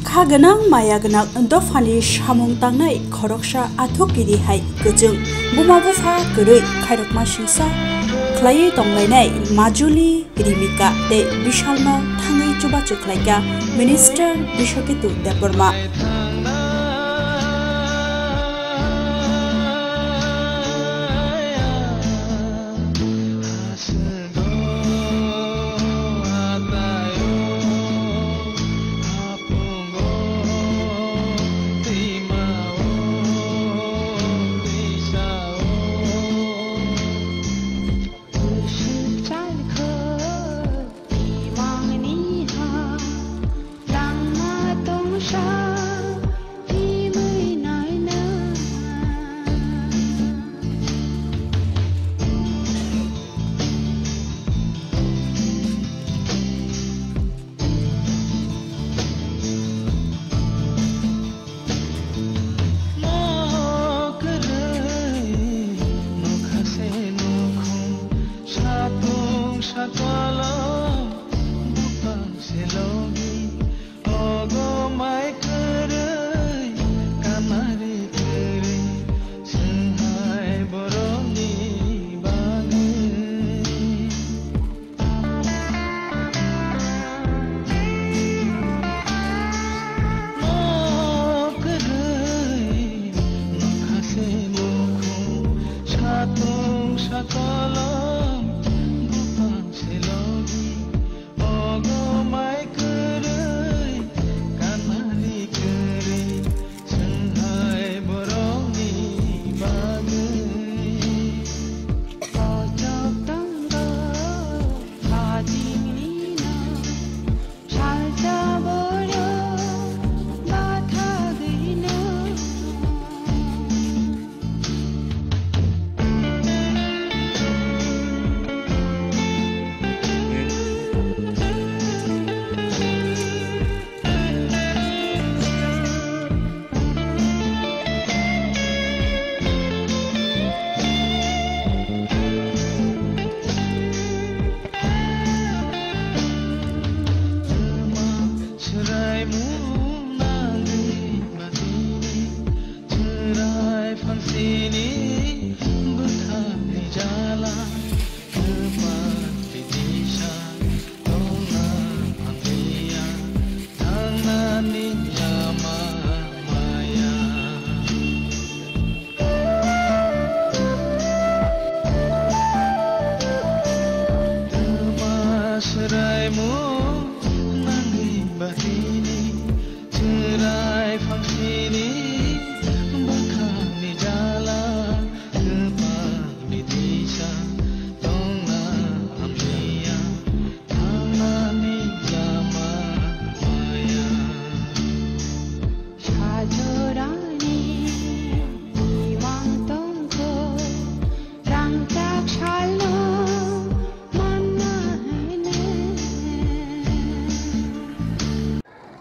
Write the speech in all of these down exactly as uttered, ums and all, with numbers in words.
Ha gwnang maya gwnang dophani samung tangnai khoroksa athuk kiri hai kwchwng buma bupha kwrwi khairokma singsa khlaiwi tonglainai Majuli Rimika tei Bishalno thangwi chubachu khlaikha Minister Biswaketu Debbarma.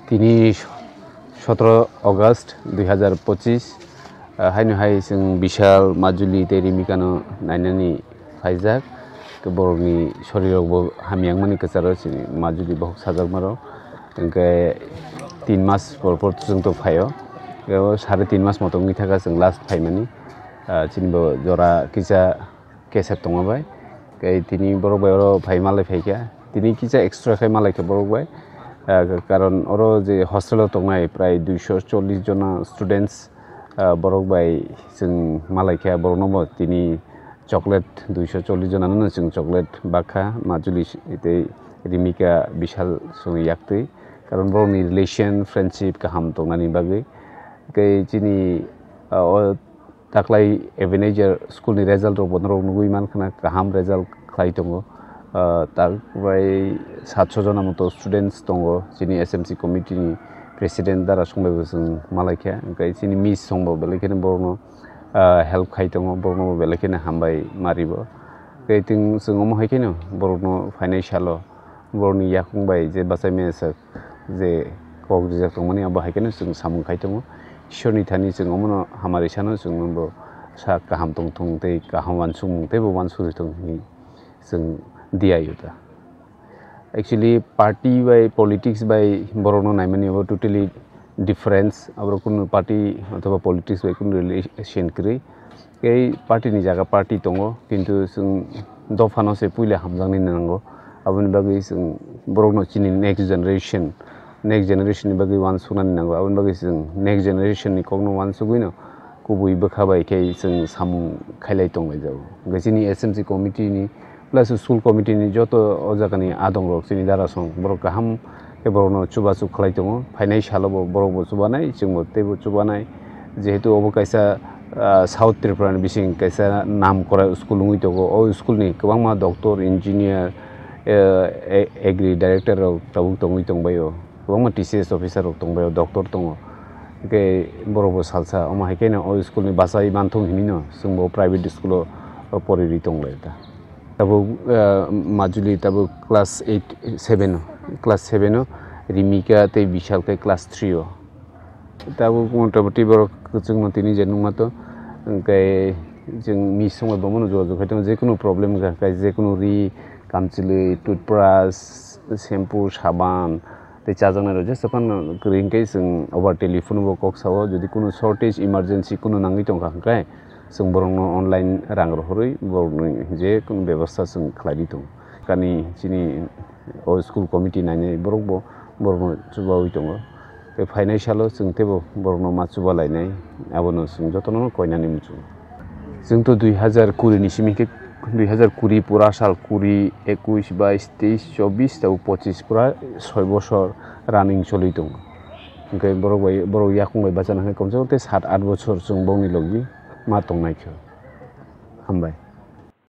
Tini sotoro August dui hazar pochis, ah, haino hai chwng Bishal, Majuli tei Rimikano nainani phaijak. Khe borokni sorirokbo hamya wngmani kwcharo chini Majuli bohok sajakmarok. Hwnkhe tin mas por por chwngto phaio. Khe o sare tin mas motom wngwi thaka chwng last phaimani. Ah, chinibo jora kisa kesep tongma bai. Khe tini borok bai oro phai malai phaikha. Tini kisa extra khe malaikha borok bai. Ah, karon oro je hostel o tongnai prai duiso chollish jona students, ah, borok bai chwng malaikha. Borokno bo tini chocolate duiso chollish jona no chwng chocolate bakha. Majuli tei Rimika Bishal songni yaktwi. Karon borokni relation, friendship kaham tongnani bagwi. Tei chini, ah, o taklai Ebenezer school ni result rok bo norok nugwi mankha na, kaham result khlai tongo. Ah, tak bai satso jona moto students tongo, chini S M C committee ni president Dara Song bai bo chwng malaikha, hwnkhe chini miss song bo belai kheno borokno, ah, help khai tongo, borokno bo belai kheno hambai maribo. Tei chwng, chwng omo hai kheno borokno phainai salo borokni yakung bai je bachai maya sak je kok rijak tongmani, abo hai kheno chwng samung khai tongo. Ishorni thani chwng omono hamari sano chwng bo sak kaham tongthung tei kaham uansukmung teibo uansukjak thung hinwi chwng diyaio ta. Actually, party bai politics bai borokno naimani abo totally difference, aborok kunu party othoba politics bai kunu relation kwrwi. Tei party ni jaga party tongo, kintu chwng dophano se puila hamjaknai nango. Aboni bagwi chwng borokno chini next generation, next generation ni bagwi uansuknani nango. Aboni bagwi chwng next generation ni kokno uansugwino kubui bwkha bai khe chwng samung khailai tonglaijao. Hwnkhe chini S M C committee ni plus school committee ni joto o jagani adongrok chini darasong borok kaham khe borokno chubachu khlai tongo. Phainai salobo borokbo chubanai, chwngbo teibo chubanai. Jehetu obo kaisa, ah, South Tripura ni bising kaisa namkora school wngwi tongo. O school ni kwbangma doctor, engineer, eh, e-, agri director rok tabuk tongwi tongbaio. Kwbangma T C S officer rok tongbaio, doctor tongo. Hwnkhe borokbo salsa, omo hai kheno o school ni bachai manthung hinwi no chwngbo private school o poriri tonglai ta. Tabuk, ah, Majuli tabuk class eight, seven o, class seven o, Rimika tei Bishal khe class three o. Tabuk motamoti borok kwchwngno tini je nukma to, hwnkhe chwng misongo bomono jogajog khai tongo, jekunu problem wngkha khe jekunu ri, kamchwlwi, toothbrush, shampoo, saban tei chajaknairok jesa phano kwrwi hwnkhe chwng over telephone bo kok sao, jodi kunu shortage, emergency kunu nangwi tongkha hwnkhe chwng borokno online rang rohorwi borokni jekunu bebosta chwng khlaiwi tongo. Kani chini o school committee nainai borokbo borokno chubawi tongo. Tei phainai salo chwng teibo borokno ma chuba lainai, abono chwng jotono koinani muchungo. Chwng to dui hazar kuri ni simi khe, dui hazar kuri pura sal kuri, ekush, bais, teis, chobis, tei pochis pura soi bosor running choli tongo. Hwnkhe borok bai, borok yakung bai bachana hwnkhe komse kom tei sat aath bosor chwng bongni logi ma tongnai khe. Hambai.